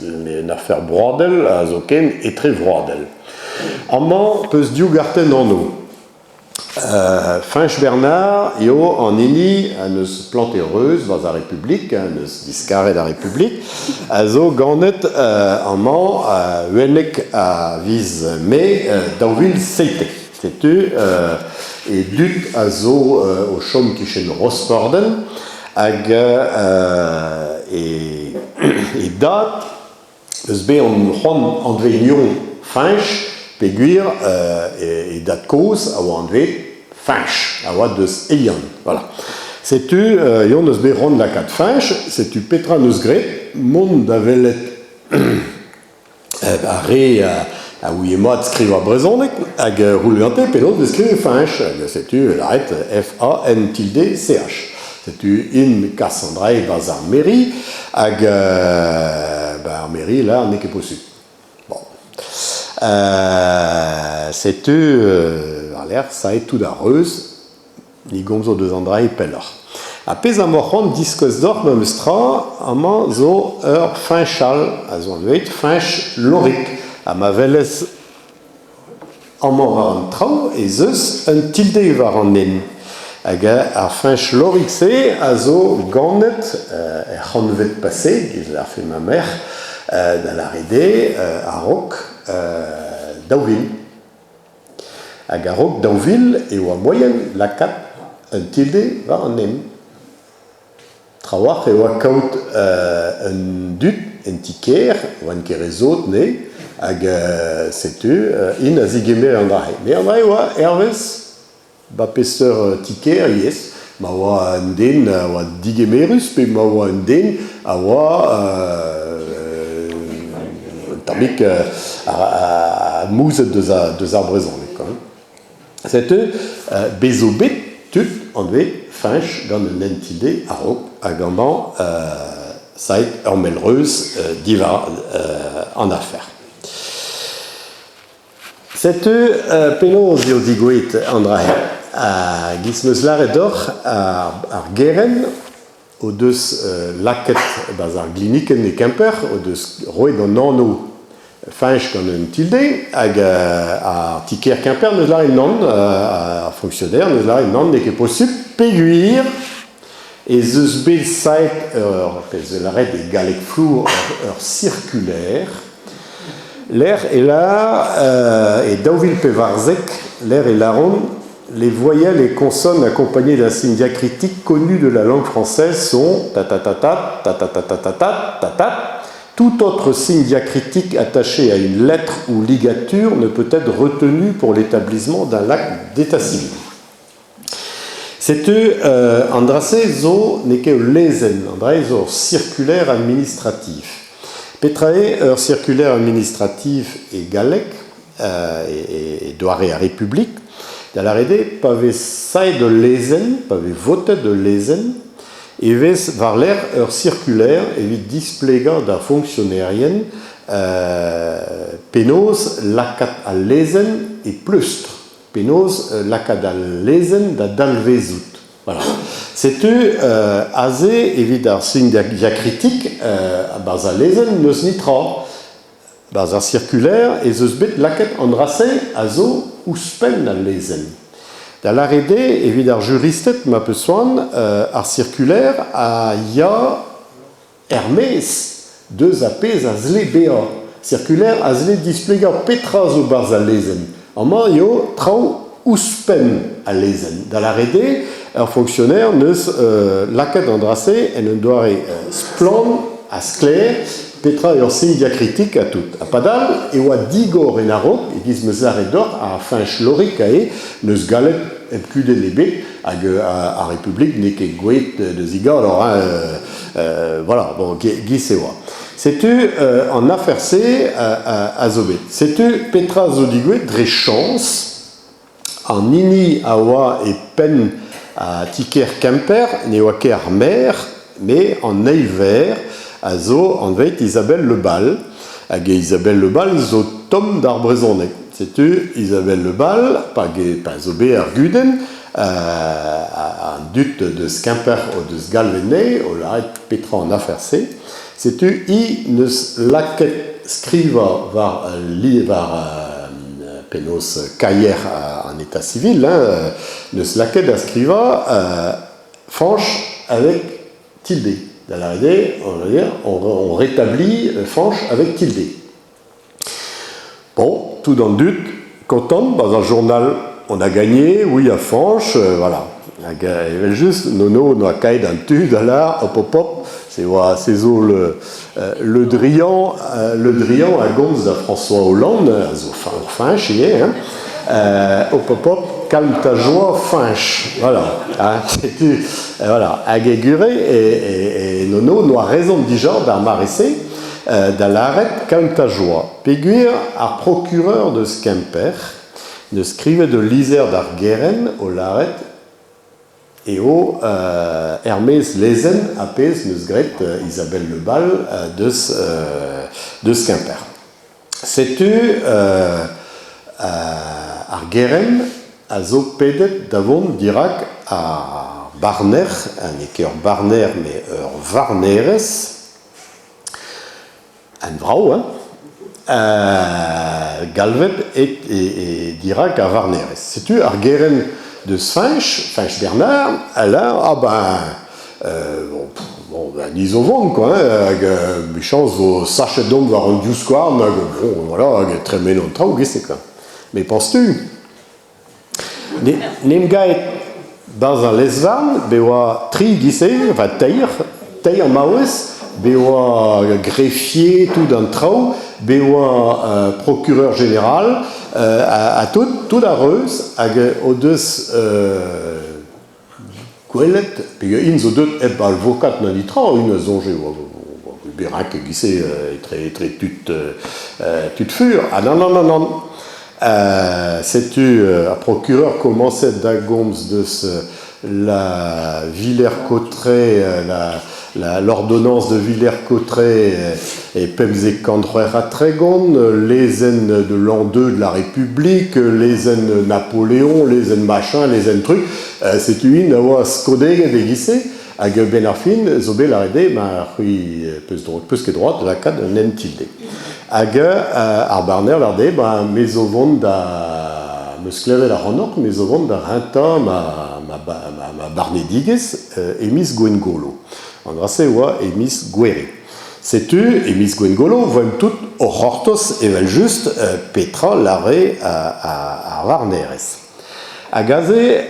Un afer broadel ha zoken etrevroadel. Amañ 'peus div gartenn anv. Fañch Bernard eo an hini en deus plantet reuz 'barzh ar Republik, en deus diskaret ar Republik, a zo ganet amañ 11 a viz Mae 2017. Setu e dud a zo o chom kichen Rosporden hag e dad eus bet an c'hoant anvet Fañch peogwir e dad-kozh a oa anvet Fañch, a oa deus Elian. Voilà. Setu Yann eus bet c'hoant lakaat Fañch, setu petra 'neus graet, mont da welet ar re a ouie mat skrivañ brezhoneg hag roul gante penaos e skrive Fañch. Hag setu lâret F-A-N-T-D-C-H. Setu int kas an dra e-barzh ar mairie hag ba ar mairie lâr n'eo ket posupl. Bon. Setu war-lerc'h sae tout ar reuz Ni gomzo deus an dra-se pelloc'h. Ha pezh am boa c'hoant diskouez deoc'h memes tra, amañ zo ur Fañch all a zo anvet Fañch Lorig. Ha ma welez amañ war an traoù ez eus un tilde war an hent. Hag ar Fañch Lorig-se a zo ganet er c'hantved pase, giz lârfe ma merc'h, da lâret eo a-raok 2000. Hag a-raok 2000 e oa moaien lakaat un tilde war an hent. Trawalc'h e oa kaout un dud en ti-kêr, oant ket re sot anezhe, hag setu int a zigemere an dra-se. Met an dra-se e oa hervez 'ba peseurt ti-kêr ivez, ma oa un den a oa digemerus pe ma oa un den a oa un tammig mouzet deus ar brezhoneg kwa. Setu bez zo bet tud anvet Fañch gant un hent-ide a-raok hag amañ saet ur mell reuz diwar an afer. Setu penaos eo degouezhet an dra-se. A-giz 'm eus lâret deoc'h, ar gerent o deus lakaet 'barzh ar glinikenn e Kemper o deus roet an anv Fañch gant un tilde hag ar ti-kêr Kemper 'neus lâret nann, ar fonctionnaire 'neus lâret nann, n'eo ket posupl peogwir ez eus bet saet ur pezh zo lâret e galleg flour ur circulaire Lec'h e lâr e 2014, lec'h e lâront les voyelles et consonnes accompagnées d'un signe diacritique connu de la langue française sont ta-ta-ta-ta, ta-ta-ta-ta-ta, ta-ta. Tout autre signe diacritique attaché à une lettre ou ligature ne peut être retenu pour l'établissement d'un acte d'état civil. Setu an dra-se zo n'eo ket ul lezenn, an dra-se zo ur circulaire administratif. Petra eo ur circulaire administratif e galleg, e doare ar Republik? Da lâret eo pa vez saet ul lezenn, pa vez votet ul lezenn, e vez war-lerc'h ur circulaire evit displegañ d'ar fonksionerien penaos lakaat al lezenn e pleustr. Penaos lakaat al lezenn da dalvezout. Voilà. Setu aze evit ar sin diakritik a-barzh al lezenn n'eus netra. Barzh ar circulaire ez eus bet lakaet an dra-se a zo ouzhpenn al lezenn. Da lâret eo evit ar juristed ma peus c'hoant ar circulaire a ya er-maez deus ar pezh a zle bezañ. Circulaire a zle displegañ petra zo 'barzh al lezenn. Amañ eo traoù ouzhpenn al lezenn. Da lâret eo, ur fonctionnaire 'neus lakaet an dra-se en un doare splann ha sklaer petra eo ur sin diakritik ha tout. Ha padal e oa digor en a-raok, e-giz 'm eus lâret deoc'h, ar Fañch Lorig aze 'neus gallet hep kudenn ebet hag ar Republik n'eo ket gouest da zigalor hein, voilà, bon, giz e oa. Setu an afer-se a zo bet. Setu petra zo digouezet dre chañs an hini a oa e penn ti-kêr Kemper ne oa ket ar maer, met an eil verr a zo anvet Isabelle Le Bal. Hag Isabelle Le Bal zo tomm d'ar brezhoneg. Setu Isabelle Le Bal, pa, pa zo bet ar gudenn, an dud deus Kemper o deus galvet anezhe o lâret petra an afer-se. Setu hi 'neus lakaet skrivañ war war penaos kaier an État civil hein, 'neus lakaet da skrivañ Fañch avec tilde. Da lâret eo, on va dire, on rétablit Fañch avec tilde. Bon, tout an dud kontant, 'barzh ar journal on a gagné, oui ha Fañch, voilà. Hag evel-just, Nono 'noa kaet an tu da lâr hop hop hop, se oa se zo le Le Drian, Le Drian a gomz da François Hollande, a zo ur Fañch ivez, hein, hop hop hop, calme ta joie, Fañch. Voilà, hein, setu, voilà. Hag e gure, e, e, Nono 'noa rezon dija d'ar mare-se da lâret calme ta joie. Peogwir ar procureur deus Kemper 'neus skrivet ul lizher d'ar gerent o lâret eo er-maez lezenn ar pezh 'neus graet Isabelle Le Bal deus deus Kemper. Setu ar gerent a zo pedet da vont dirak ar barner, n'eo ket ur barner met ur varnerez, Un vrav, hein? Galvet e dirak ar varnerez. Setu ar gerent deus Fañch, Fañch Bernard, a lâr, ah ben, bon, bon ben ni zo vont quoi, hein, hag 'michañs 'vo sachet domp war an divskouarn hag bon, voilà, hag tremen an traoù gese quoi. Mais penses-tu? N'em gaet 'barzh al lez-varn, bet oa tri giz-se, enfin teir, teir maouez, bet oa greffier tout an traoù, bet oa procureur général, ha tout, tout ar reuz hag o deus gwelet, peogwir int zo deuet hep alvokad na netra, int a soñje oa perak e-giz-se etre etre tud tud fur. Ah nann, nann, nann, nann. Setu ar procureur komañset da gomz deus la Villers-Cotterêts, la l'ordonnance de Villers-Cotterêts e 1536, lezenn de l'an 2 de la République, lezenn Napoléon, lezenn machin, lezenn truc. Setu int a oa skodeget e-giz-se, hag a-benn ar fin zo bet lâret dezhe ma c'hwi peus droad, peus ket droad da lakaat un hent tilde. Hag ar barner lâr dezhe, ba me zo vont da 'meus klevet ac'hanoc'h, me zo vont da rentañ ma, ma, ma, ma barnedigezh e miz Gwengolo. An dra-se e oa e miz Gouere. Setu e miz Gwengolo 'voemp tout o c'hortoz evel-just petra lâre ar varnerez. Hag aze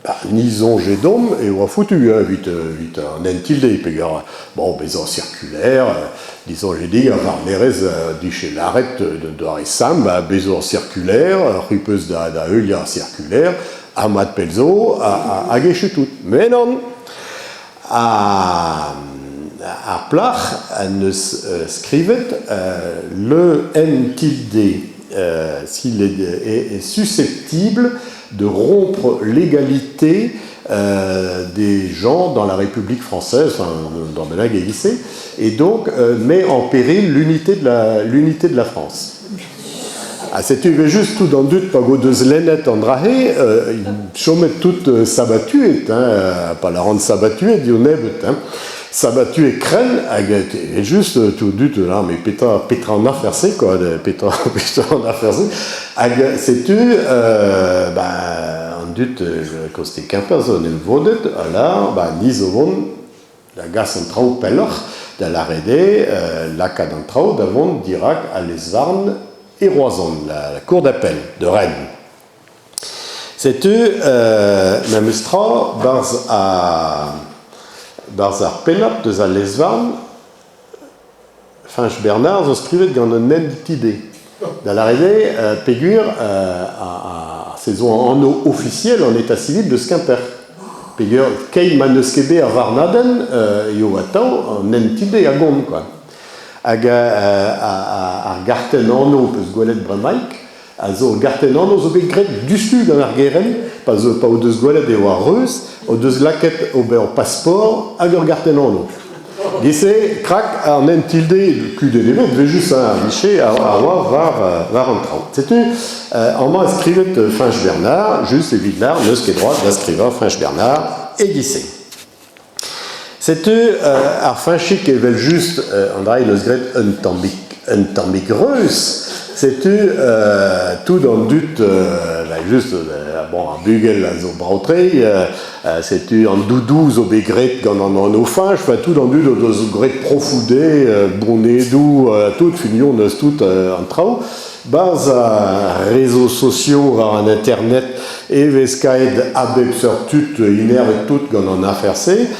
bah, ni soñje domp e oa foutu hein, evit, evit an hent tilde peogwir bon, bezañ circulaire, disoñje din ar varnerez dije lâret d'un doare simpl, bah, bezañ circulaire, c'hwi 'peus da, da heuliañ ar circulaire, ha mat pell zo, hag echu tout. Mais non! Ar plac'h en deus skrivet Le N tilde s'il est susceptible de rompre l'égalité des gens dans la République française, enfin, dans bennak e-giz-se, et donc met en péril l'unité de la, l'unité de la France. Ha setu evel-just tout an dud pa o deus lennet an dra-se, int chomet tout sabatuet, hein, pa lâran sabatuet eo nebeut, hein. Sabatuet krenn hag evel-just tout dud là, mais petra, petra an afer-se quoi, petra, petra an afer-se. Hag setu ba an dud koste Kemper zo en em vodet ha là, ba ni zo vont da gas an traoù pelloc'h, da lâret eo lakaat an traoù da vont dirak al lez-varn e Roazhon, la cour d'appel de Rennes. Setu memes tra 'barzh ar 'barzh ar pennad deus al lez-varn, Fañch Bernard zo skrivet gant un NTD. Da lâret eo peogwir se zo anv ofisiel an État civil deus Kemper. Peogwir keit ma n'eus ket bet ar varnadenn eo atav an NTD a gont kwa. Hag ar gartenn anv 'peus gwelet bremaik a zo ur gartenn anv zo bet graet diouzhtu gant ar gerent pa zo pa o deus gwelet e oa reuz o deus lakaet ober ur passeport hag ur gartenn anv. Giz-se, krak an hent tilde kudenn ebet, evel-just ar vicher a oa war, war an traoù. Setu amañ e skrivet Fañch Bernard, just evit lâr n'eus ket droad da skrivañ Fañch Bernard e-giz-se. Setu ar Fañchig evel-just an dra-se 'neus graet un tammig un tammig reuz. Setu tout an dud evel-just bon ar bugel a zo brav-tre, setu an doudou zo bet graet gant an anv Fañch, enfin tout an dud o deus graet profoù dezhe, bonedoù, tout, finioù 'neus tout an traoù. Barzh ar réseaux sociaux war an internet e vez kaet a bep seurt tud inervet tout gant an afer-se.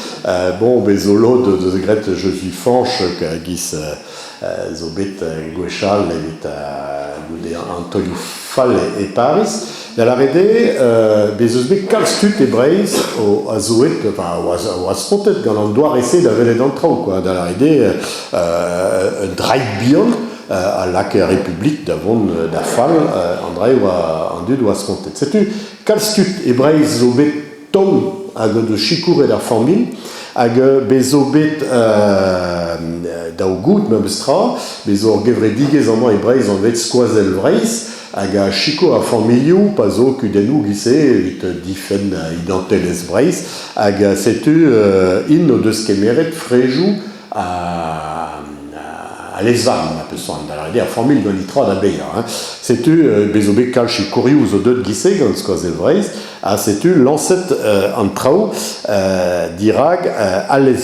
Bon, bez zo lod deus graet Je suis Fañch a-giz zo bet gwechall evit goude an taolioù fall e Pariz. Da lâret eo, bez eus bet kalz tud e Breizh o a zo aet, enfin o oa spontet gant an doare-se da welet an traoù quoi. Da lâret eo un draig bihan a lakae ar Republik da vont da fall an dra eo an dud oa spontet. Setu kalz tud e Breizh zo bet tomm hag o deus sikouret ar familh hag bez zo bet daou goût memes tra, bez zo ur gevredigezh amañ e Breizh anvet Skoazell Vreizh hag a sikour ar familhoù pa zo kudennoù giz-se evit difenn identelezh Breizh hag setu int o deus kemeret frejoù a lez-varn, ma peus c'hoant, da lâret eo ar familh gant itra da baeañ. Hein. Setu bez zo bet kalz sikourioù zo deuet giz-se gant Skoazell Vreizh ha setu lañset an traoù dirak al lez.